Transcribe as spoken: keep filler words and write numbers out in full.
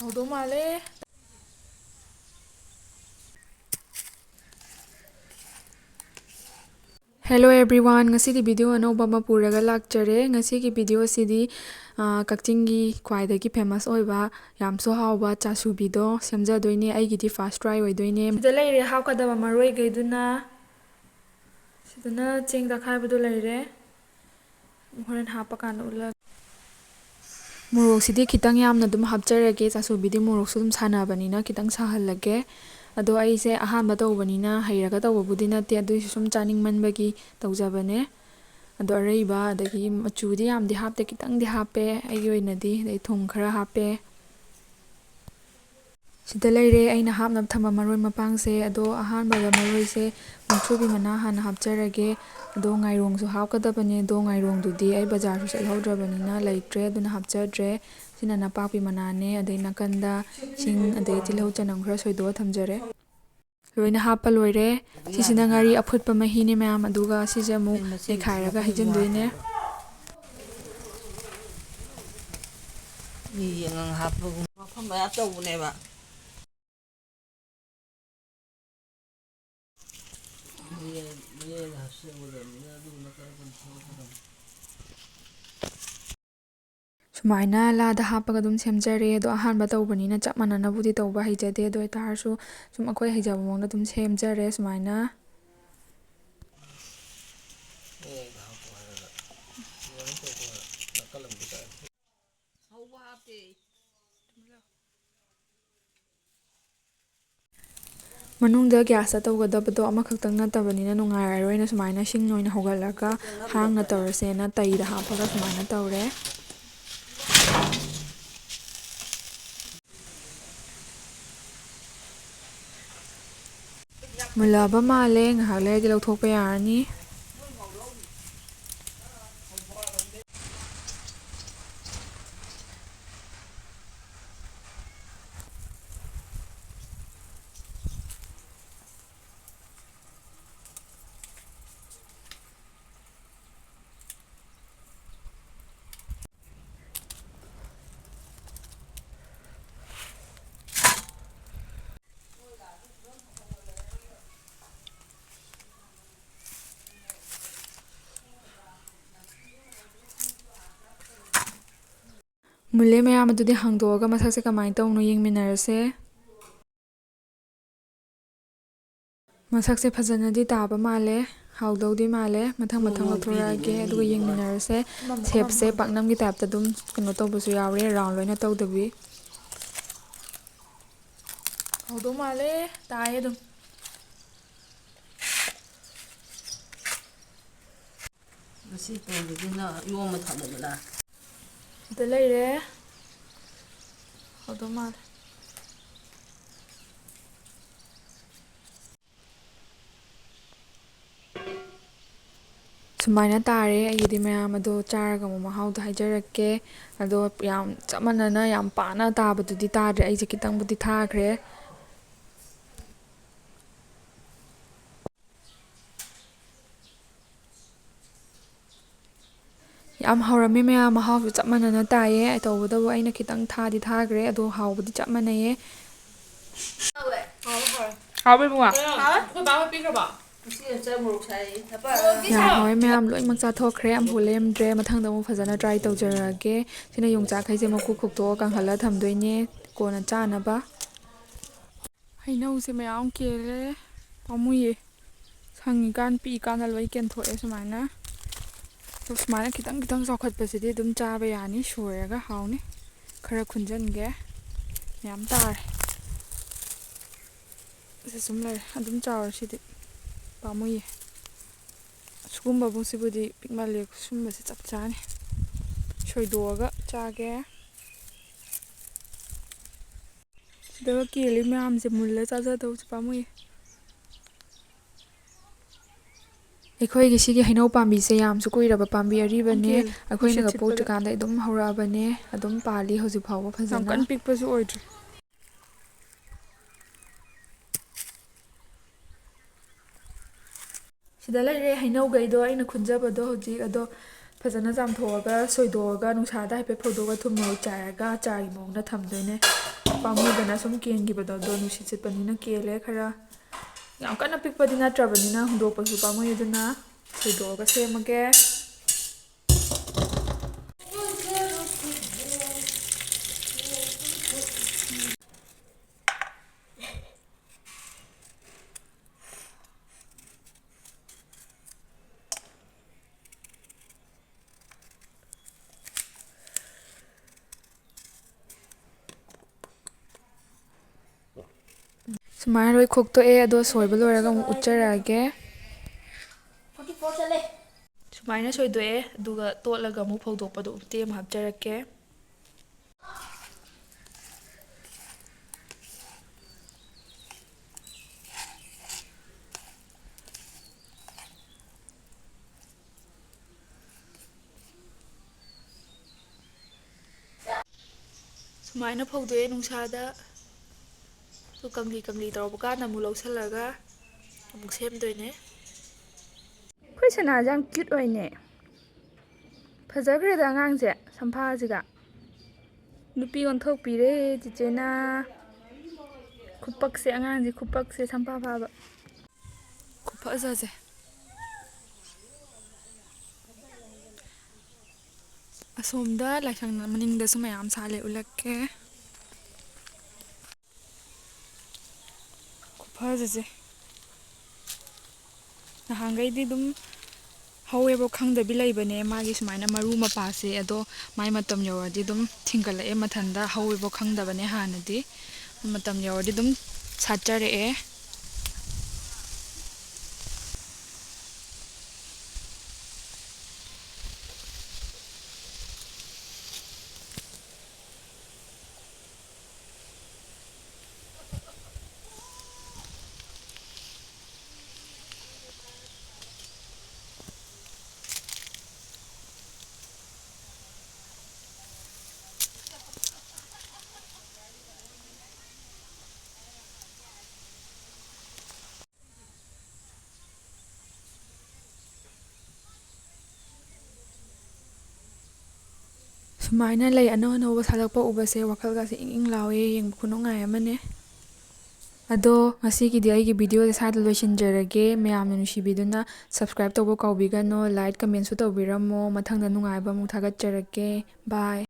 ꯍꯧꯗꯧ ꯃꯥꯜꯂꯦ꯫ Hello everyone, ꯉꯁꯤꯗꯤ video ꯑꯅꯧꯕ ꯑꯃ ꯄꯨꯔꯒ ꯂꯥꯛꯆꯔꯦ꯫ ꯉꯁꯤꯒꯤ video ꯑꯁꯤꯗꯤ, ꯑ, ꯀꯛꯆꯤꯡꯒꯤ ꯈ꯭ꯋꯥꯏꯗꯒꯤ famous ꯑꯣꯏꯕ ꯌꯥꯝꯁꯨ ꯍꯥꯎꯕ ꯆꯥꯁꯨꯕꯤꯗꯣ ꯁꯦꯝꯖꯗꯣꯏꯅꯦ꯫ ꯑꯩꯒꯤꯗꯤ first try ꯑꯣꯏꯗꯣꯏꯅꯦ꯫ ꯁꯤꯗ ꯂꯩꯔꯦ ꯍꯥꯞꯀꯗꯕ ꯃꯔꯣꯏꯈꯩꯗꯨꯅ꯫ ꯁꯤꯗꯅ ꯆꯦꯡ ꯇꯛꯈꯥꯏꯕꯗꯣ ꯂꯩꯔꯦ꯫ ꯍꯣꯔꯦꯟ ꯍꯥꯞꯄꯀꯥꯟꯗ ꯎꯠꯂꯒꯦ꯫ ꯃꯣꯔꯣꯛꯁꯤꯗꯤ ꯈꯤꯇꯪ ꯌꯥꯝꯅ ꯑꯗꯨꯝ ꯍꯥꯞꯆꯔꯒꯦ꯫ ꯆꯥꯁꯨꯕꯤꯗꯤ ꯃꯣꯔꯣꯛꯁꯨ ꯑꯗꯨꯝ ꯁꯥꯟꯅꯕꯅꯤꯅ ꯈꯤꯇꯪ ꯁꯥꯍꯜꯂꯒꯦ꯫ ꯑꯗꯣ ꯑꯩꯁꯦ ꯑꯍꯥꯟꯕ ꯇꯧꯕꯅꯤꯅ ꯍꯩꯔꯒ ꯇꯧꯕꯕꯨꯗꯤ ꯅꯠꯇꯦ, ꯑꯗꯨꯏꯁꯨ ꯁꯨꯝ ꯆꯥꯅꯤꯡꯃꯟꯕꯒꯤ ꯇꯧꯖꯕꯅꯦ꯫ ꯑꯗꯣ ꯑꯔꯩꯕ, ꯑꯗꯒꯤ ꯃꯆꯨꯗꯤ ꯌꯥꯝꯗꯤ ꯍꯥꯞꯇꯦ, ꯈꯤꯇꯪꯗꯤ ꯍꯥꯞꯄꯦ ꯑꯩꯒꯤ ꯑꯣꯏꯅꯗꯤ, ꯑꯗꯩ ꯊꯨꯝ ꯈꯔ ꯍꯥꯞꯄꯦ꯫ ꯁꯤꯗ ꯂꯩꯔꯦ ꯑꯩꯅ ꯍꯥꯞꯅꯕ ꯊꯝꯕ ꯃꯔꯣꯏ ꯃꯄꯥꯡꯁꯦ꯫ ꯑꯗꯣ ꯑꯍꯥꯟꯕꯗ ꯃꯔꯣꯏꯁꯦ ꯃꯨꯛꯊ꯭ꯔꯨꯕꯤ ꯃꯅꯥ ꯍꯥꯟꯅ ꯍꯥꯞꯆꯔꯒꯦ꯫ ꯑꯗꯣ ꯉꯥꯏꯔꯣꯡꯁꯨ ꯍꯥꯞꯀꯗꯕꯅꯦ꯫ ꯑꯗꯣ ꯉꯥꯏꯔꯣꯡꯗꯨꯗꯤ ꯑꯩ ꯕꯖꯥꯔꯁꯨ ꯆꯠꯍꯧꯗ꯭ꯔꯕꯅꯤꯅ ꯂꯩꯇ꯭ꯔꯦ, ꯑꯗꯨꯅ ꯍꯥꯞꯆꯗ꯭ꯔꯦ꯫ ꯁꯤꯅ ꯅꯄꯥꯛꯄꯤ ꯃꯅꯥꯅꯦ꯫ ꯑꯗꯩ ꯅꯥꯀꯟꯗ ꯁꯤꯡ, ꯑꯗꯩ ꯇꯤꯜꯍꯧ ꯆꯅꯝ ꯈꯔ ꯁꯣꯏꯗꯣꯛꯑ ꯊꯝꯖꯔꯦ꯫ ꯂꯣꯏꯅ ꯍꯥꯞꯄ ꯂꯣꯏꯔꯦ꯫ ꯁꯤꯁꯤꯅ ꯉꯥꯔꯤ ꯑꯐꯨꯠꯄ ꯃꯍꯤꯅꯦ ꯃꯌꯥꯝ, ꯑꯗꯨꯒ ꯁꯤꯁꯦ ꯑꯃꯨꯛ ꯅꯩꯈꯥꯏꯔꯒ ꯍꯩꯖꯤꯟꯗꯣꯏꯅꯦ꯫ ꯃꯤ ꯌꯦꯡꯉꯒ ꯍꯥꯞꯄꯒꯨꯝ ꯃꯐꯝ ꯃꯌꯥꯝ ꯇꯧꯕꯅꯦꯕ꯫ ꯃꯌꯥꯏ-, ꯃꯌꯥꯏꯗ ꯍꯥꯞꯆꯒꯗꯕꯅꯤꯅ ꯑꯗꯨꯒꯨꯝꯕ ꯀꯔꯝꯕ ꯊꯕꯛ ꯇꯧꯔꯝꯃꯤ? ꯁꯨꯃꯥꯏꯅ ꯂꯥꯗ ꯍꯥꯞꯄꯒ ꯑꯗꯨꯝ ꯁꯦꯝꯖꯔꯦ꯫ ꯑꯗꯣ ꯑꯍꯥꯟꯕ ꯇꯧꯕꯅꯤꯅ ꯆꯞ ꯃꯥꯟꯅꯅꯕꯨꯗꯤ ꯇꯧꯕ ꯍꯩꯖꯗꯦ꯫ ꯑꯗꯨ ꯑꯣꯏꯇꯥꯔꯁꯨ ꯁꯨꯝ ꯑꯩꯈꯣꯏ ꯍꯩꯖꯕ ꯃꯑꯣꯡꯗ ꯑꯗꯨꯝ ꯁꯦꯝꯖꯔꯦ ꯁꯨꯃꯥꯏꯅ꯫ ꯃꯌꯥꯏꯗ ꯍꯥꯞꯄꯣ ꯍꯥꯏꯔꯒ ꯁꯨꯃꯥꯏꯅ ꯇꯧꯕ ꯅꯥꯀꯜ ꯑꯃꯗꯤ ꯀꯛꯑꯦ꯫ ꯍꯧꯕ ꯍꯥꯞꯄꯦ꯫ ꯃꯅꯨꯡꯗ ꯒ꯭ꯌꯥꯁꯇ ꯇꯧꯒꯗꯕꯗꯣ ꯑꯃꯈꯛꯇꯪ ꯅꯠꯇꯕꯅꯤꯅ ꯅꯨꯡꯉꯥꯏꯔꯔꯣꯏꯅ ꯁꯨꯃꯥꯏꯅ ꯁꯤꯡ ꯑꯣꯏꯅ ꯍꯧꯒꯠꯂꯒ ꯍꯥꯡꯅ ꯇꯧꯔꯁꯦꯅ ꯇꯩꯗ ꯍꯥꯞꯄꯒ ꯁꯨꯃꯥꯏꯅ ꯇꯧꯔꯦ꯫ ꯃꯨꯜꯂꯛꯑꯕ ꯃꯥꯜꯂꯦ, ꯉꯥꯏꯍꯥꯛ ꯂꯩꯔꯗꯤ ꯂꯧꯊꯣꯛꯄ ꯌꯥꯔꯅꯤ꯫ ꯃꯨꯜꯂꯦ ꯃꯌꯥꯝ, ꯑꯗꯨꯗꯤ ꯍꯥꯡꯗꯣꯛꯑꯒ ꯃꯁꯛꯁꯦ ꯀꯃꯥꯏꯅ ꯇꯧꯕꯅꯣ ꯌꯦꯡꯃꯤꯟꯅꯔꯁꯦ꯫ ꯃꯁꯛꯁꯦ ꯐꯖꯅꯗꯤ ꯇꯥꯕ ꯃꯥꯜꯂꯦ, ꯍꯥꯎꯗꯧꯗꯤ ꯃꯥꯜꯂꯦ꯫ ꯃꯊꯪ ꯃꯊꯪ ꯂꯧꯊꯣꯔꯛꯑꯒꯦ, ꯑꯗꯨꯒ ꯌꯦꯡꯃꯤꯟꯅꯔꯁꯦ꯫ ꯁꯦꯞꯁꯦ ꯄꯥꯛꯅꯝꯒꯤ ꯇꯥꯏꯞꯇ ꯑꯗꯨꯝ ꯀꯩꯅꯣ ꯇꯧꯕꯁꯨ ꯌꯥꯎꯔꯦ, ꯔꯥꯎꯟ ꯂꯣꯏꯅ ꯇꯧꯗꯕꯤ꯫ ꯍꯥꯎꯗꯧ ꯃꯥꯜꯂꯦ, ꯇꯥꯏꯌꯦ ꯑꯗꯨꯝ꯫ ꯉꯁꯤ ꯇꯧꯔꯤꯗꯨꯅ ꯏꯔꯣꯝꯕ ꯊꯝꯃꯗꯅ꯫ ꯁꯤꯗ ꯂꯩꯔꯦ꯫ ꯍꯥꯎꯗꯧ ꯃꯥꯜꯂꯦ꯫ ꯁꯨꯃꯥꯏꯅ ꯇꯥꯔꯦ ꯑꯩꯒꯤꯗꯤ ꯃꯌꯥꯝ꯫ ꯑꯗꯣ ꯆꯥꯔꯒ ꯑꯃꯨꯛ ꯃꯍꯥꯎꯗꯣ ꯍꯥꯏꯖꯔꯛꯀꯦ꯫ ꯑꯗꯣ ꯌꯥꯝ ꯆꯞ ꯃꯥꯟꯅꯅ ꯌꯥꯝ ꯄꯥꯅ ꯇꯥꯕꯗꯨꯗꯤ ꯇꯥꯗ꯭ꯔꯦ, ꯑꯩꯁꯦ ꯈꯤꯇꯪꯕꯨꯗꯤ ꯊꯥꯈ꯭ꯔꯦ꯫ ꯌꯥꯝ ꯍꯥꯎꯔꯝꯃꯦ ꯃꯌꯥꯝ, ꯃꯍꯥꯎꯁꯨ ꯆꯞ ꯃꯥꯟꯅꯅ ꯇꯥꯏꯌꯦ꯫ ꯇꯧꯕꯇꯕꯨ ꯑꯩꯅ ꯈꯤꯇꯪ ꯊꯥꯗꯤ ꯊꯥꯈ꯭ꯔꯦ, ꯑꯗꯣ ꯍꯥꯎꯕꯗꯤ ꯆꯞ ꯃꯥꯟꯅꯩꯌꯦ꯫ ꯍꯥꯎꯕ꯭ꯔꯥ ꯏꯕꯨꯡꯉꯣ? ꯍꯥꯎꯋꯦ꯫ ꯑꯩꯈꯣꯏ ꯕꯥ ꯍꯣꯏ ꯄꯤꯈ꯭ꯔꯕꯣ? ꯉꯁꯤ ꯌꯣꯡꯆꯥꯛ ꯃꯣꯔꯣꯛ ꯁꯥꯏ꯫ ꯌꯥꯝ ꯍꯥꯎꯋꯦ ꯃꯌꯥꯝ, ꯂꯣꯏꯅꯃꯛ ꯆꯥꯊꯣꯛꯈ꯭ꯔꯦ, ꯑꯝꯐꯥꯎ ꯂꯦꯝꯗ꯭ꯔꯦ꯫ ꯃꯊꯪꯗ ꯑꯃꯨꯛ ꯐꯖꯅ ꯇ꯭ꯔꯥꯏ ꯇꯧꯖꯔꯛꯑꯒꯦ꯫ ꯁꯤꯅ ꯌꯣꯡꯆꯥꯛꯈꯩꯁꯦ ꯃꯀꯨ ꯈꯣꯛꯇꯣꯛꯑ ꯀꯪꯍꯜꯂ ꯊꯝꯗꯣꯏꯅꯦ ꯀꯣꯟꯅ ꯆꯥꯅꯕ꯫ ꯍꯩꯅꯧꯁꯦ ꯃꯌꯥꯝ ꯀꯦꯜꯂꯦ, ꯄꯥꯝꯃꯨꯏꯌꯦ꯫ ꯁꯪꯉꯤꯀꯥꯟ ꯄꯤꯛꯏꯀꯥꯟꯗ ꯂꯣꯏ ꯀꯦꯟꯊꯣꯛꯑꯦ ꯁꯨꯃꯥꯏꯅ꯫ ꯑꯗꯣ ꯁꯨꯃꯥꯏꯅ ꯈꯤꯇꯪ ꯈꯤꯇꯪ ꯆꯥꯎꯈꯠꯄꯁꯤꯗꯤ ꯑꯗꯨꯝ ꯆꯥꯕ ꯌꯥꯅꯤ, ꯁꯣꯏꯔꯒ ꯍꯥꯎꯅꯤ꯫ ꯈꯔ ꯈꯨꯟꯖꯟꯒꯦ꯫ ꯃꯌꯥꯝ ꯇꯥꯔꯦ꯫ ꯁꯤ ꯁꯨꯝ ꯂꯩꯔꯦ꯫ ꯑꯗꯨꯝ ꯆꯥꯎꯔꯦ ꯁꯤꯗꯤ꯫ ꯄꯥꯝꯃꯨꯏꯌꯦ꯫ ꯁꯤꯒꯨꯝꯕꯕꯨ ꯁꯤꯕꯨꯗꯤ ꯄꯤꯛꯃꯜꯂꯦ꯫ ꯁꯨꯝꯕꯁꯦ ꯆꯞ ꯆꯥꯅꯤ꯫ ꯁꯣꯏꯗꯣꯛꯑꯒ ꯆꯥꯒꯦ꯫ ꯁꯤꯗꯒ ꯀꯦꯜꯂꯤ ꯃꯌꯥꯝꯁꯦ ꯃꯨꯜꯂ ꯆꯥꯖꯗꯧꯁꯦ ꯄꯥꯝꯃꯨꯏꯌꯦ꯫ ꯑꯩꯈꯣꯏꯒꯤ ꯁꯤꯒꯤ ꯍꯩꯅꯧ ꯄꯥꯝꯕꯤꯁꯦ ꯌꯥꯝꯁꯨ ꯀꯨꯏꯔꯕ ꯄꯥꯝꯕꯤ ꯑꯔꯤꯕꯅꯦ꯫ ꯀꯦꯜꯂꯦ꯫ ꯑꯩꯈꯣꯏꯅꯒ ꯅꯨꯡꯁꯤꯠ ꯁꯤꯠꯄꯗ꯫ ꯄꯣꯛꯇ꯭ꯔꯤꯀꯥꯟꯗ ꯑꯗꯨꯝ ꯍꯧꯔꯛꯑꯕꯅꯦ꯫ ꯑꯗꯨꯝ ꯄꯥꯜꯂꯤ ꯍꯧꯖꯤꯛ ꯐꯥꯎꯕ ꯌꯥꯝ ꯐꯖꯅ꯫ ꯀꯟꯅ ꯄꯤꯛꯄꯁꯨ ꯑꯣꯏꯗ꯭ꯔꯤ꯫ ꯁꯤꯗ ꯂꯩꯔꯦ ꯍꯩꯅꯧꯈꯩꯗꯣ ꯑꯩꯅ ꯈꯨꯟꯖꯕꯗꯣ ꯍꯧꯖꯤꯛ꯫ ꯑꯗꯣ ꯐꯖꯅ ꯆꯥꯝꯊꯣꯛꯑꯒ, ꯁꯣꯏꯗꯣꯛꯑꯒ, ꯅꯨꯡꯁꯥꯗ ꯍꯥꯏꯐꯦꯠ ꯐꯧꯗꯣꯛꯑꯒ ꯊꯨꯝ ꯃꯣꯔꯣꯛ ꯆꯥꯏꯔꯒ ꯑꯆꯥꯔꯒꯤ ꯃꯑꯣꯡꯗ ꯊꯝꯗꯣꯏꯅꯦ꯫ ꯄꯥꯝꯃꯨꯗꯅ ꯁꯨꯝ ꯀꯦꯟꯈꯤꯕꯗꯣ, ꯑꯗꯣ ꯅꯨꯡꯁꯤꯠ ꯁꯤꯠꯄꯅꯤꯅ ꯀꯦꯜꯂꯦ ꯈꯔ꯫ ꯌꯥꯝ ꯀꯟꯅ ꯄꯤꯛꯄꯗꯤ ꯅꯠꯇ꯭ꯔꯕꯅꯤꯅ ꯍꯨꯟꯗꯣꯛꯄꯁꯨ ꯄꯥꯝꯃꯨꯏ, ꯑꯗꯨꯅ ꯁꯣꯏꯗꯣꯛꯑꯒ ꯁꯦꯝꯃꯒꯦ꯫ ꯁꯨꯃꯥꯏꯅ ꯂꯣꯏ ꯈꯣꯛꯇꯣꯛꯑꯦ, ꯑꯗꯣ ꯁꯣꯏꯕ ꯂꯣꯏꯔꯒ ꯑꯃꯨꯛ ꯎꯠꯆꯔꯛꯑꯒꯦ꯫ ꯁꯨꯃꯥꯏꯅ ꯁꯣꯏꯗꯣꯛꯑꯦ, ꯑꯗꯨꯒ ꯇꯣꯠꯂꯒ ꯑꯃꯨꯛ ꯐꯧꯗꯣꯛꯄꯗꯣ ꯎꯇꯦ ꯑꯃ ꯍꯥꯞꯆꯔꯛꯀꯦ꯫ ꯁꯨꯃꯥꯏꯅ ꯐꯧꯗꯣꯛꯑꯦ ꯅꯨꯡꯁꯥꯗ꯫ ꯑꯗꯨ ꯀꯪꯂꯤ ꯀꯪꯂꯤ ꯇꯧꯔꯛꯄ ꯀꯥꯟꯗ ꯑꯃꯨꯛ ꯂꯧꯁꯤꯜꯂꯒ ꯑꯃꯨꯛ ꯁꯦꯝꯗꯣꯏꯅꯦ꯫ ꯑꯩꯈꯣꯏ ꯁꯅꯥꯁꯦ ꯌꯥꯝ ꯀ꯭ꯌꯨꯠ ꯑꯣꯏꯅꯦ꯫ ꯐꯖꯈ꯭ꯔꯦꯗ ꯑꯉꯥꯡꯁꯦ ꯁꯝꯐꯥꯁꯤꯒ꯫ ꯅꯨꯄꯤ ꯑꯣꯟꯊꯣꯛꯄꯤꯔꯦ ꯆꯤꯆꯦꯅ꯫ ꯈꯨꯄꯛꯁꯦ, ꯑꯉꯥꯡꯁꯦ ꯈꯨꯄꯛꯁꯦ, ꯁꯝꯐꯥ ꯐꯥꯕ꯫ ꯈꯨꯐꯖꯁꯦ꯫ ꯑꯁꯣꯝꯗ ꯂꯥꯏꯁꯪ ꯃꯅꯤꯡꯗꯁꯨ ꯃꯌꯥꯝ ꯁꯥꯠꯂꯦ, ꯎꯠꯂꯛꯀꯦ꯫ ꯈꯨꯐꯖꯁꯦ꯫ ꯅꯍꯥꯟꯈꯩꯗꯤ ꯑꯗꯨꯝ ꯍꯧꯋꯦꯕꯣ ꯈꯪꯗꯕꯤ ꯂꯩꯕꯅꯦ ꯃꯥꯒꯤ ꯁꯨꯃꯥꯏꯅ ꯃꯔꯨ ꯃꯄꯥꯁꯦ, ꯑꯗꯣ ꯃꯥꯏ ꯃꯇꯝ ꯌꯧꯔꯗꯤ ꯑꯗꯨꯝ ꯊꯤꯡꯒꯠꯂꯛꯑꯦ ꯃꯊꯟꯇ, ꯍꯧꯋꯦꯕꯣ ꯈꯪꯗꯕꯅꯦ ꯍꯥꯟꯅꯗꯤ꯫ ꯃꯇꯝ ꯌꯧꯔꯗꯤ ꯑꯗꯨꯝ ꯁꯥꯠꯆꯔꯛꯑꯦ꯫ ꯁꯨꯃꯥꯏꯅ ꯂꯩ ꯑꯅꯧ ꯑꯅꯧꯕ ꯁꯥꯠꯂꯛꯄ ꯎꯕꯁꯦ ꯋꯥꯈꯜꯒꯁꯦ ꯏꯪ ꯏꯪ ꯂꯥꯎꯋꯦ, ꯌꯦꯡꯕ ꯈꯨꯅꯨꯡꯉꯥꯏ ꯑꯃꯅꯦ꯫ ꯑꯗꯣ ꯉꯁꯤꯒꯤꯗꯤ ꯑꯩꯒꯤ ꯚꯤꯗꯤꯑꯣꯁꯦ ꯁ꯭ꯋꯥꯏꯗ ꯂꯣꯏꯁꯤꯟꯖꯔꯒꯦ꯫ ꯃꯌꯥꯝꯅ ꯅꯨꯡꯁꯤꯕꯤꯗꯨꯅ subscribe ꯇꯧꯕ ꯀꯥꯎꯕꯤꯒꯅꯣ, like, commentꯁꯨ ꯇꯧꯕꯤꯔꯝꯃꯣ꯫ ꯃꯊꯪꯗ ꯅꯨꯡꯉꯥꯏꯕ ꯑꯃꯨꯛ ꯊꯥꯒꯠꯆꯔꯛꯀꯦ꯫ Bye꯫